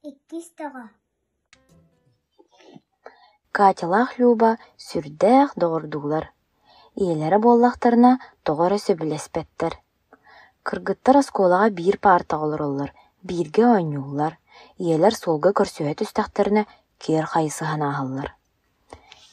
Иккис тоҕо Катялаах Люба сүрдээх доҕордуулар, ийэлэрэ буоллахтарына тоҕо эрэ сөбүлэспэттэр. Кыргыттар оскуолаҕа биир паартаҕа олороллор, бииргэ оонньууллар, ийэлэр суолга көрсүһэ түстэхтэринэ киэр хайысыһан ааһаллар.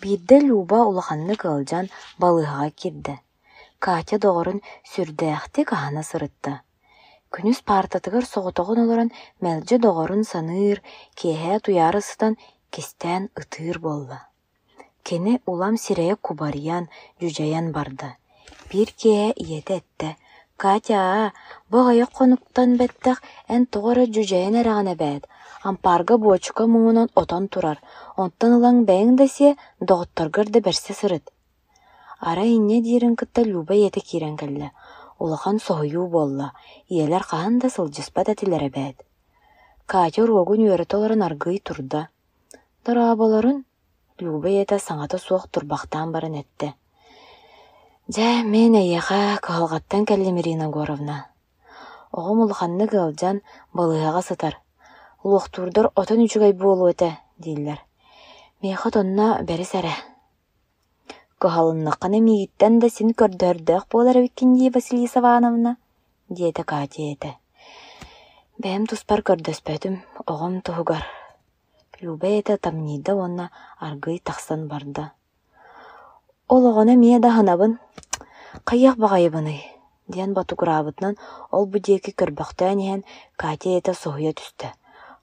Биирдэ Люба улаханнык ыалдьан балыыһаҕа киирдэ. Катя доҕорун сүрдээхтик аһына сырытта. Күнүс паартатыгар соҕотоҕун олорон мэлдьи доҕорун саныыр, киэһэ утуйаары сытан кистээн ытыыр буолла. Кини улам сирэйэ кубарыйан, дьүдьэйэн барда. Биир киэһэ ийэтэ эттэ: «Катя-а, бу аҕыйах хонуктан бэттэх эн тоҕо эрэ дьүдьэйэн эрэҕин эбээт, ампаарга буочука муҥунан отон турар, онтон ылан бэйэҥ да сиэ, доҕотторгор да бэрсэ сырыт» Арай инньэ диирин кытта Люба ийэтэ киирэн кэллэ, улахан соһуйуу буолла, ийэлэр хаһан да сылдьыспат этилэр эбээт. Катя уруогун үөрэтэ олорон аргыый турда: «Дорооболорун», Люба ийэтэ саҥата суох турбахтаан баран эттэ: «Дьэ, мин эйиэхэ кыһалҕаттан кэллим, Ирина Егоровна. Оҕом улаханнык ыалдьан, балыыһаҕа сытар. Луохтуурдар отон үчүгэй буолуо этэ дииллэр. Миэхэ отонно бэрис эрэ» «Кыһалыннаххына миигиттэн да син көрдөһөрдөөх буолар эбиккин дии, Василиса Ивановна», диэтэ Катя ийэтэ. «Бэйэм туспар көрдөспөтүм, оҕом туһугар» Люба ийэтэ ытамньыйда уонна аргыый тахсан барда. «Ол оҕону эмиэ да аһынабын, хайыах баҕайыбыный?» диэн ботугураабытынан ол-бу диэки көрбөхтөөн иһэн Катя ийэтэ соһуйа түстэ: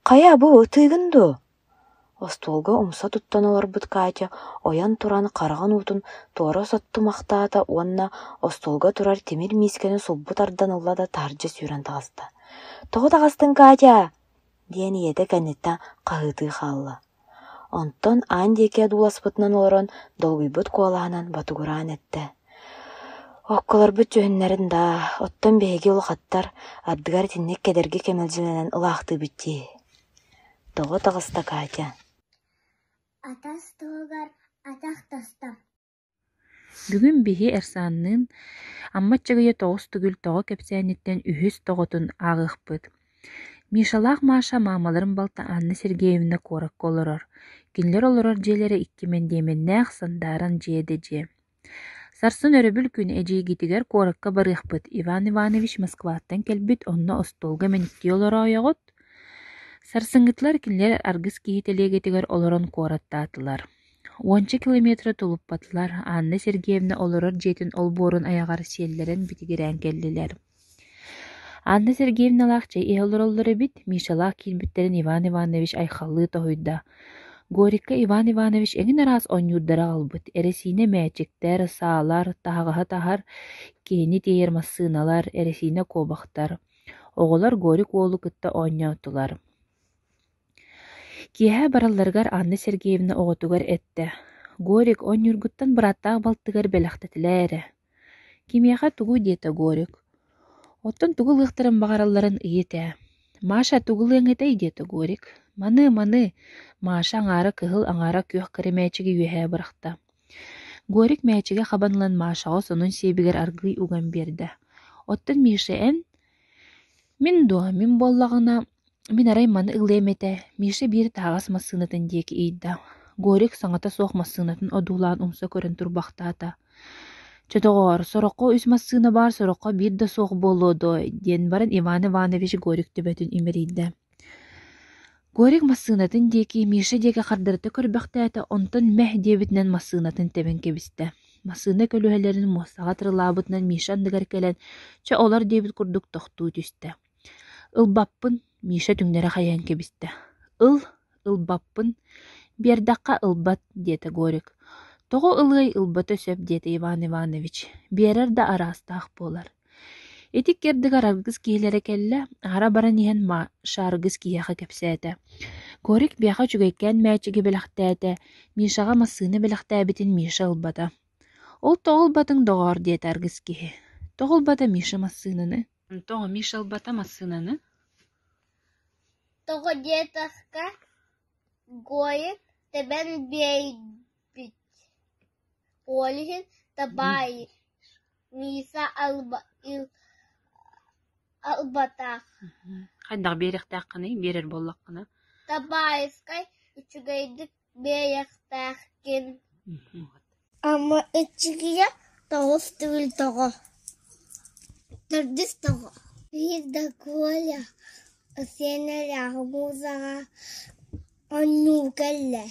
«Хайа, бу ытыыгын дуо?» Остуолга умса туттан олорбут Катя ойон туран хараҕын уутун туора соттумахтаата уонна остуолга турар тимир миискэни сулбу тардан ылла да таһырдьа сүүрэн таҕыста. «Тоҕо таҕыстыҥ, Катя?» диэн ийэтэ кэнниттэн хаһыытыы хаалла. Онтон аан диэки одууласпытынан олорон долгуйбут куолаһынан ботугураан эттэ: «Окколорбут дьүһүннэрин даа, оттон биһиги улахаттар ардыгар итинник кэдэрги кэмэлдьилэнэн ылаахтыыбыт дии» Тоҕо таҕыста Катя? Атас туһугар атах тостор Бүгүн биһи Эрсаанныын Амма Аччыгыйа тоҕус төгүл тоҕо кэпсээниттэн үһүс тоҕотун ааҕыахпыт. Мишалаах Маша маамаларын балта Анна Сергеевна куоракка олорор. Кинилэр олорор дьиэлэрэ икки мэндиэмэннээх сандааран дьиэ да дьиэ. Сарсын өрөбүл күн эдьиийгитигэр куоракка барыахпыт, Иван Иванович Москваттан кэлбит, онно остуолга мэниктии олороойоҕут Сарсыҥҥытыгар кинилэр аргыс киһи тэлиэгэтигэр олорон куораттаатылар. Уонча километры тулуппатылар, Анна Сергеевна олорор дьиэтин олбуорун айаҕар сиэллэрэн битигирээн кэллилэр. Анна Сергеевналаах чэй иһэ олороллор эбит, Мишалаах киирбиттэрин Иван Иванович айхаллыы тоһуйда. Горикка Иван Иванович эҥин араас оонньуурдары аҕалбыт, эрэсиинэ мээчиктэр, саалар, таһаҕаһы таһар, киһини тиэйэр массыыналар, эрэсиинэ куобахтар. Оҕолор Горик уолу кытта оонньоотулар. Киэһэ баралларыгар Анна Сергеевна оҕотугар эттэ: «Горик, оонньуургуттан бырааттаах балтыгар бэлэхтэтилээ эрэ» Кимиэхэ тугуй диэтэ Горик. Оттон тугу ылыахтарын баҕаралларын ыйыт ээ. Маша тугу ылыаҥ этэй диэтэ Горик. Маны, маны, Маша аҥаара кыһыл, аҥаара күөх кыра мээчиги үөһээ бырахта. Горик мээчиги хабан ылан Машаҕа сонун сиэбигэр аргыый уган биэрдэ. Оттон Миша эн? Мин дуо, мин буоллаҕына Мин арай маны ылыам этэ, Миша биир таһаҕас массыынатын диэки ыйда. Горик саҥата суох массыынатын одуулаан умса көрөн турбахтаата. «Чэ, доҕоор, сороххо үс массыына баар, сороххо биир да суох буолуо дуо?» диэн баран Иван Иванович Горик төбөтүн имэрийдэ. Горик массыынатын диэки, Миша диэки хардарыта көрбөхтөөтө, онтон мэх диэбитинэн массыынатын тэбэн кэбистэ. Массыына көлүөһэлэрин муостаҕа тырылаабытынан Миша анныгар кэлэн, чэ олор диэбит курдук тохтуу түстэ. Ылбаппын, Миша түҥнэри хайан кэбистэ. Ыл, ылбаппын, биэрдэххэ ылбат, диэтэ Горик. Тоҕо ылыай ылбата сөп, диэтэ Иван Иванович. Биэрэр да араастаах буолар. Ити икки ардыгар аргыс киһилэрэ кэллэ, аһара баран иһэн Маша аргыс киһиэхэ кэпсээтэ. Горик биэхэ үчүгэйкээн мээчиги бэлэхтээтэ, Мишаҕа массыына бэлэхтээбитин Миша ылбата. Ол тоҕо ылбатыҥ доҕоор, диэтэ аргыс киһи. Тоҕо ылбата Миша массыынаны? Тоҕо Миша ылбата массыынаны? Тоҕо диэтэххэ, Горик тэбэн биэрбит, ол иһин табаарыс Миша ылбатах Хайдах биэриэхтээххиний, биэрэр буоллаххына? Табаевскай үчүгэйдик биэриэхтээххин Ама иччигийэ тоҕус төгүл тоҕо, төрдүс тоҕо Биир да Коля сиэннээх муусаҕа оонньуу кэллэ.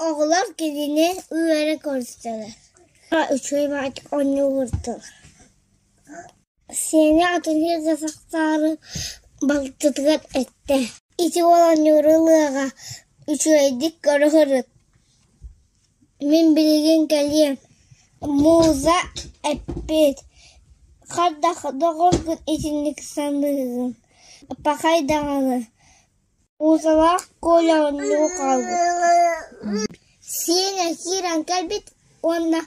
Оҕолор кинини үөрэ көрүстүлэр. Үчүгэй баҕайытык оонньуу олордулар. Сиэнэ атын сиргэ тахсаары балтытыгар эттэ: «Ити уол оонньууру ылыаҕа, үчүгэйдик көрө сырыт, мин билигин кэлиэм» Муза эппит: «Хайдах доҕоргун итинник саныыгын, пахай даҕаны, Музалаах Коля оонньуу хаалбыт» Сиэнэ киирэн кэлбит уонна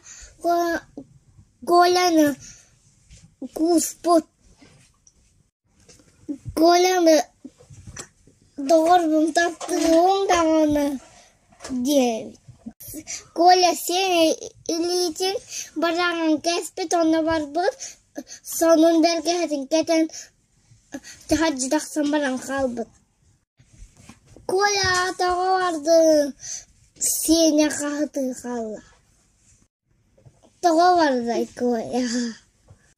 Коляны кууспут Коляны доҕорбун таптыыбын даҕаны диэбит Коля Сеня илиитин быраҕан кээспит уонна барбыт, сонун бэргэһэтин кэтэн таһырдьа тахсан баран хаалбыт Коля тоҕо бардыҥ Сеня хаһытыы хаалла Тоҕо бардай Коля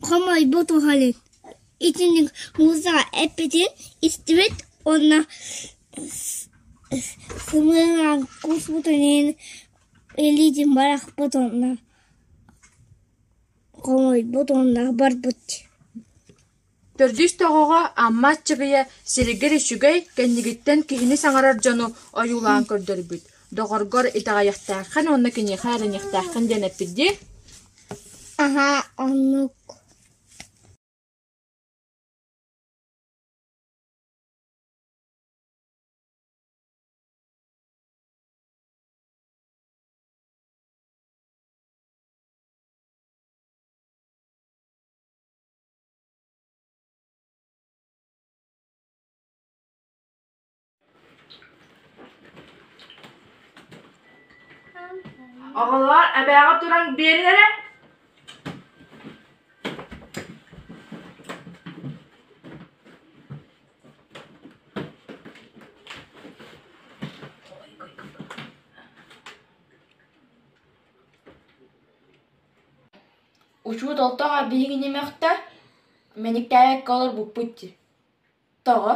Хомойбут уһалын итинник муза эппитин истибит уонна сымыынан кууспутун иһин илиитин бырахпыт уонна хомойбут уонна барбыт Төрдүс тоҕоҕо Амма Аччыгыйа сиригэр үчүгэй, кэннигиттэн киһини саҥарар дьону ойуулаан көрдөрбүт, доҕоргор итэҕэйиэхтээххин уонна киниэхэ эрэниэхтээххин диэн эппит дии Аһаа, оннук Оҕолоор, эбээҕэ туран биэрин эрэ Учуутал тоҕо биһигини мөхтө, мэниктээбэккэ олорбуппут дии. Тоҕо?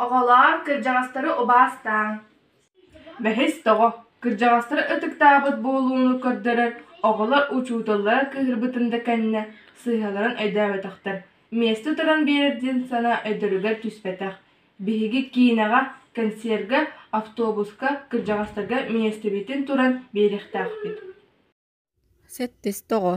Оҕолоор, кырдьаҕастары убаастааҥ. Бэһис тоҕо? Кырдьаҕастары ытыктаабыт буолууну көрдөрөр оҕолор учууталлара кыыһырбытын да кэннэ сыыһаларын өйдөөбөтөхтөр, миэстэ туран биэрэр диэн санаа өйдөрүгэр түспэтэх. Биһиги киинэҕэ, кэнсиэргэ, автобуска кырдьаҕастарга миэстэбитин туран биэриэхтээхпит Сэттис тоҕо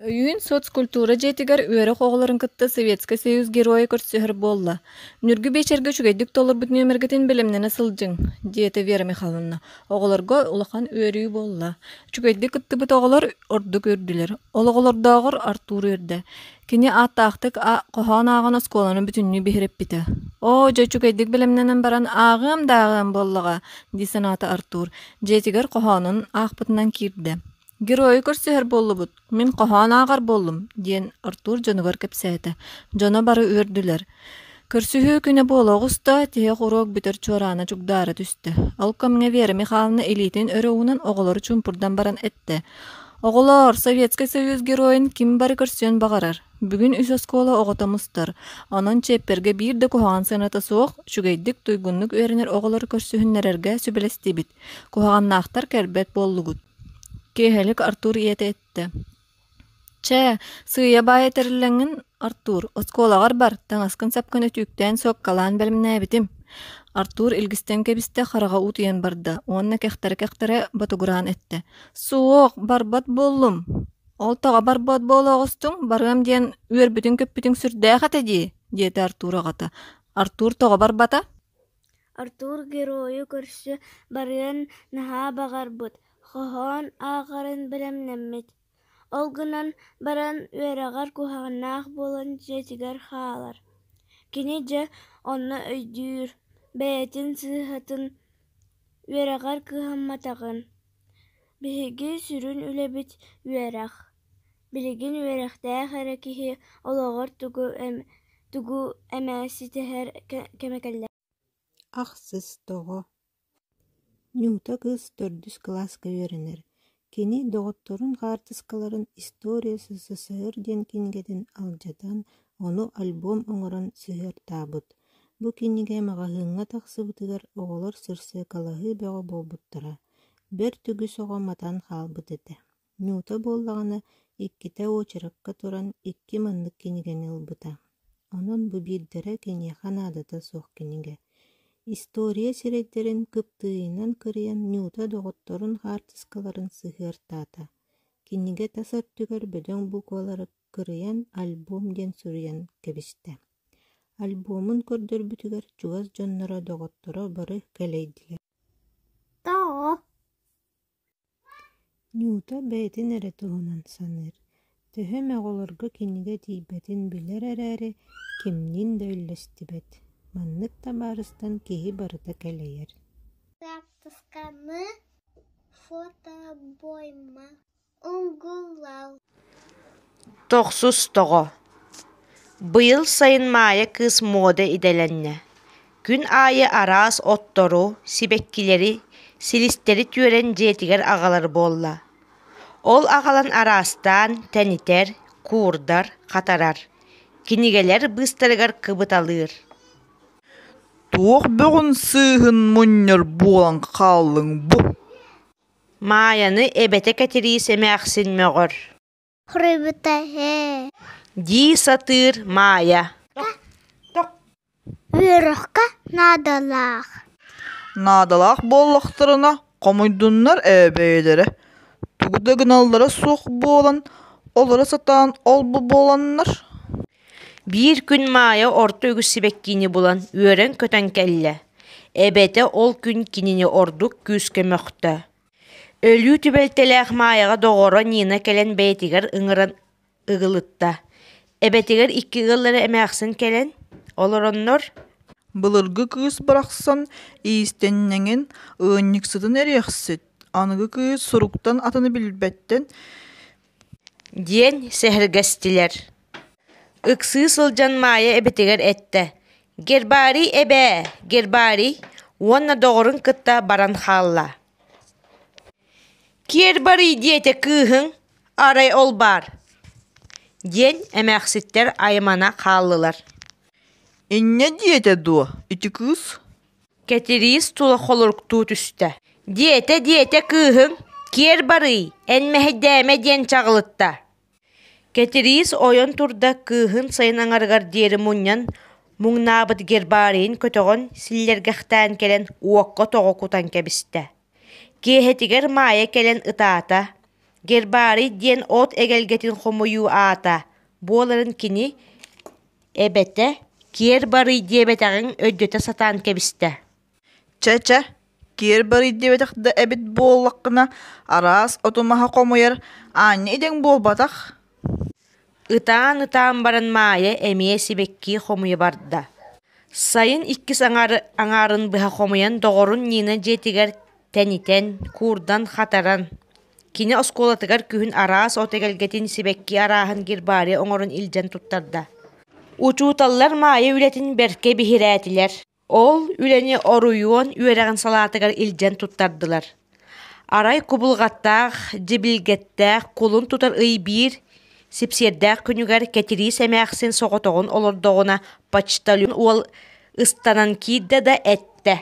Өйүүн соцкультура дьиэтигэр үөрэх оҕолорун кытта Советскай Союз Геройа көрсүһэр буолла. Нүргү биэчэргэ үчүгэйдик толорбут нүөмэргитин бэлэмнэнэ сылдьыҥ, диэтэ Вера Михайловна. Оҕолорго улахан үөрүү буолла. Үчүгэйдик кыттыбыт оҕолор ордук үөрдүлэр. Ол оҕолордооҕор Артур үөрдэ. Кини ааттаахтык хоһоон ааҕан оскуоланы бүтүннүү биһирэппитэ. «Оо, дьэ үчүгэйдик бэлэмнэнэн баран ааҕыам да ааҕыам буоллаҕа» дии санаата Артур, дьиэтигэр хоһоонун аахпытынан киирдэ. «Геройу көрсүһэр буоллубут, мин хоһоон ааҕар буоллум» диэн Артур дьонугар кэпсээтэ. Дьоно бары үөрдүлэр. Көрсүһүү күнэ буола оҕуста, тиһэх уруок бүтэр чуораана чугдаара түстэ. Ол кэмҥэ Вера Михайловна илиитин өрө уунан оҕолору чуумпурдан баран эттэ: «Оҕолоор, Советскай Союз Геройун ким бары көрсүөн баҕарар. Бүгүн үс оскуола оҕото мустар. Онон чиэппэргэ биир да куһаҕан сыаната суох, үчүгэйдик, туйгуннук үөрэнэр оҕолору көрсүһүннэрэргэ сүбэлэстибит. Куһаҕаннаахтар кэлбэт буоллугут». Киэһэлик Артур ийэтэ эттэ: «Чэ, сыыйа-баайа тэриллэҥҥин, Артур, оскуолаҕар бар, таҥаскын-сапкын өтүүктээн суоккалаан бэлэмнээбитим». Артур илгистэн кэбистэ, хараҕа утуйан барда уонна кэхтэрэ-кэхтэрэ ботугураан эттэ: «Суох, барбат буоллум. Ол тоҕо барбат буола оҕустуҥ, барыам диэн үөрбүтүҥ-көппүтүҥ сүрдээх этэ дии», диэтэ Артур аҕата. Артур тоҕо барбата? Артур геройу көрсө барыан наһаа баҕарбыт, хоһоон ааҕарын бэлэмнэммит. Ол гынан баран үөрэҕэр куһаҕаннаах буолан дьиэтигэр хаалар. Кини дьэ онно өйдүүр, бэйэтин сыыһатын, үөрэҕэр кыһамматаҕын. Биһиги сүрүн үлэбит үөрэх. Билигин үөрэхтээх эрэ киһи олоҕор тугу тугу эмэ ситиһэр кэмэ кэллэ. Ахсыс тоҕо Нюта кыыс төрдүс кылааска үөрэнэр. Кини доҕотторун хаартыскаларын «История СССР» диэн кинигэтин алдьатан, ону альбом оҥорон сыһыартаабыт. Бу кинигэ маҕаһыыҥҥа тахсыбытыгар оҕолор сырсыакалаһыы бөҕө буолбуттара. Бэрт үгүс оҕо матан хаалбыт этэ. Нюта буоллаҕына иккитэ уочаракка туран икки маннык кинигэни ылбыта. Онон бу биирдэрэ киниэхэ наадата суох кинигэ. История сирэйдэрин кыптыыйынан кырыйан Нюта доҕотторун хаартыскаларын сыһыартаата. Кинигэ тас өттүгэр бөдөҥ буквалары кырыйан «Альбом» диэн суруйан кэбистэ. Альбомун көрдөрбүтүгэр чугас дьонноро, доҕотторо бары кэлэйдилэр. Тоҕо? Нюта бэйэтин эрэ туһунан саныыр, төһө эмэ оҕолорго кинигэ тиийбэтин билэр эрээри, кимниин да үллэстибэт, маннык табаарыстан киһи барыта кэлэйэр Хаартысканы фотобойма угулал Тохсус тоҕо Быйыл сайын Маайа кыыс муода идэлэннэ. Күн аайы араас оттору, сибэккилэри, силистэри түөрэн дьиэтигэр аҕалар буолла. Ол аҕалан араастаан тэнитэр, куурдар, хатарар, кинигэлэр быыстарыгар кыбыталыыр. Туох бөҕүн-сыыһын мунньар буолан хааллыҥ бу? Маайаны эбэтэ Кэтириис эмээхсин мөҕөр Хоруйбута ээ дии сатыыр Маайа Үөрэххэ наадалаах Наадалаах буоллахтарына, хомуйдуннар ээ бэйэлэрэ, тугу да гыналлара суох буолан, олоро сатаан ол-бу буоланнар Биир күн Маайа орто үгүс сибэккини булан, үөрэн-көтөн кэллэ. Эбэтэ ол күн кинини ордук күүскэ мөхтө. Өлүү түбэлтэлээх Маайаҕа доҕоро Нина кэлэн бэйэтигэр ыҥыран ыгылытта. Эбэтигэр икки ыаллара эмээхсин кэлэн, олороннор Былыргы кыыс барахсан иистэнньэҥин, ыанньыксытын эриэхсит, аныгы кыыс суруктан атыны билбэттэн диэн сэһэргэстилэр. Ыксыы сылдьан Маайа эбэтигэр эттэ: «Гербарий эбээ, гербарий» уонна доҕорун кытта баран хаалла. «Киэр барый» диэтэ кыыһыҥ, арай ол баар диэн эмээхситтэр аймана хааллылар. «Инньэ диэтэ дуо, ити кыыс?» Кэтириис тула холоруктуу түстэ: «Диэтэ-диэтэ кыыһыҥ, киэр барый, эн мэһэйдээмэ» диэн чаҕылытта. Кэтириис ойон турда, кыыһын сайын аҥарыгар диэри мунньан муҥнаабыт гербарийын көтөҕөн силлэргэхтээн кэлэн уокка тоҕо кутан кэбистэ. Киэһэтигэр Маайа кэлэн ытаата, гербарий диэн от эгэлгэтин хомуйуу аата буоларын кини эбэтэ киэр барый диэбэтэҕин өйдөтө сатаан кэбистэ. Чэ-чэ, киэр барый диэбэтэх да эбит буоллаххына, араас оту-маһы хомуйар аанньа идэҥ буолбатах Ытаан-ытаан баран Маайа эмиэ сибэкки хомуйа барда. Сайын иккис аҥаарын быһа хомуйан доҕорун Нина дьиэтигэр тэнитэн, куурдан-хатаран, кини оскуолатыгар күһүн араас от эгэлгэтин сибэкки арааһын гербарий оҥорон илдьэн туттарда. Учууталлар Маайа үлэтин бэркэ биһирээтилэр. Ол үлэни оройуон үөрэҕин салаатыгар илдьэн туттардылар. Арай кубулҕаттаах, дьибилгэттээх кулун тутар ый биир сипсиэрдээх күнүгэр Кэтириис эмээхсин соҕотоҕун олордоҕуна почтальон уол ыстанан киирдэ да эттэ: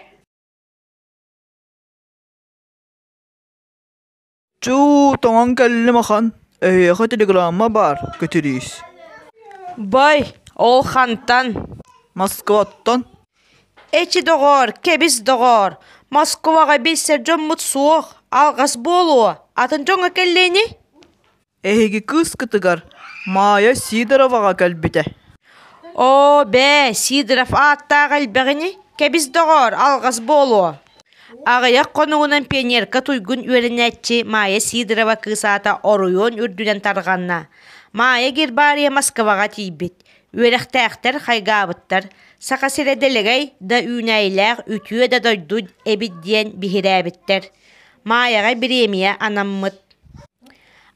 Чуу, тоҥон кэллим ахан, эһиэхэ телеграмма баар, Кэтириис Бай, ол хантан? Москваттан Эчи доҕоор, кэбис доҕоор, Москваҕа билсэр дьоммут суох, алҕас буолуо, атын дьоҥҥо кэллэ ини Эһиги кыыскытыгар Маайа Сидороваҕа кэлбитэ Оо, бээ, Сидоров ааттаах элбэх ини, кэбис доҕоор, алҕас буолуо. Аҕыйах хонугунан пионерка туйгун үөрэнээччи Маайа Сидорова кыыс аата оройуон үрдүнэн тарҕанна. Маайа гербарийа Москваҕа тиийбит. Үөрэхтээхтэр хайгаабыттар, Саха сирэ дэлэгэй да үүнээйилээх үтүө да дойду эбит диэн биһирээбиттэр. Маайаҕа бириэмийэ анаммыт.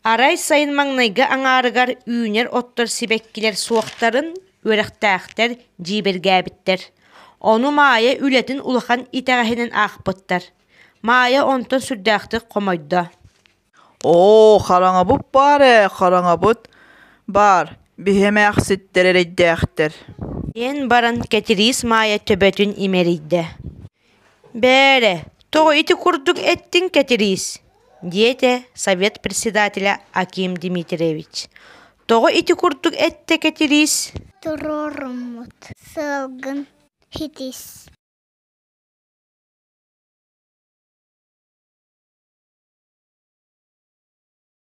Арай сайын маҥнайгы аҥаарыгар үүнэр оттор сибэккилэр суохтарын үөрэхтээхтэр дьиибэргээбиттэр. Ону Маайа үлэтин улахан итэҕэһинэн аахпыттар. Маайа онтон сүрдээхтик хомойдо. Оо, хараҥабыт баар ээ, хараҥабыт баар, биһи эмээхситтэр эрэйдээхтэр Диэн баран Кэтириис Маайа төбөтүн имэрийдэ. «Бээрэ, тоҕо ити курдук эттиҥ, Кэтириис?» диэтэ совет председателя Аким Дмитриевич. «Тоҕо ити курдук эттэ Кэтириис?» Туруоруммут сыалгын ситис.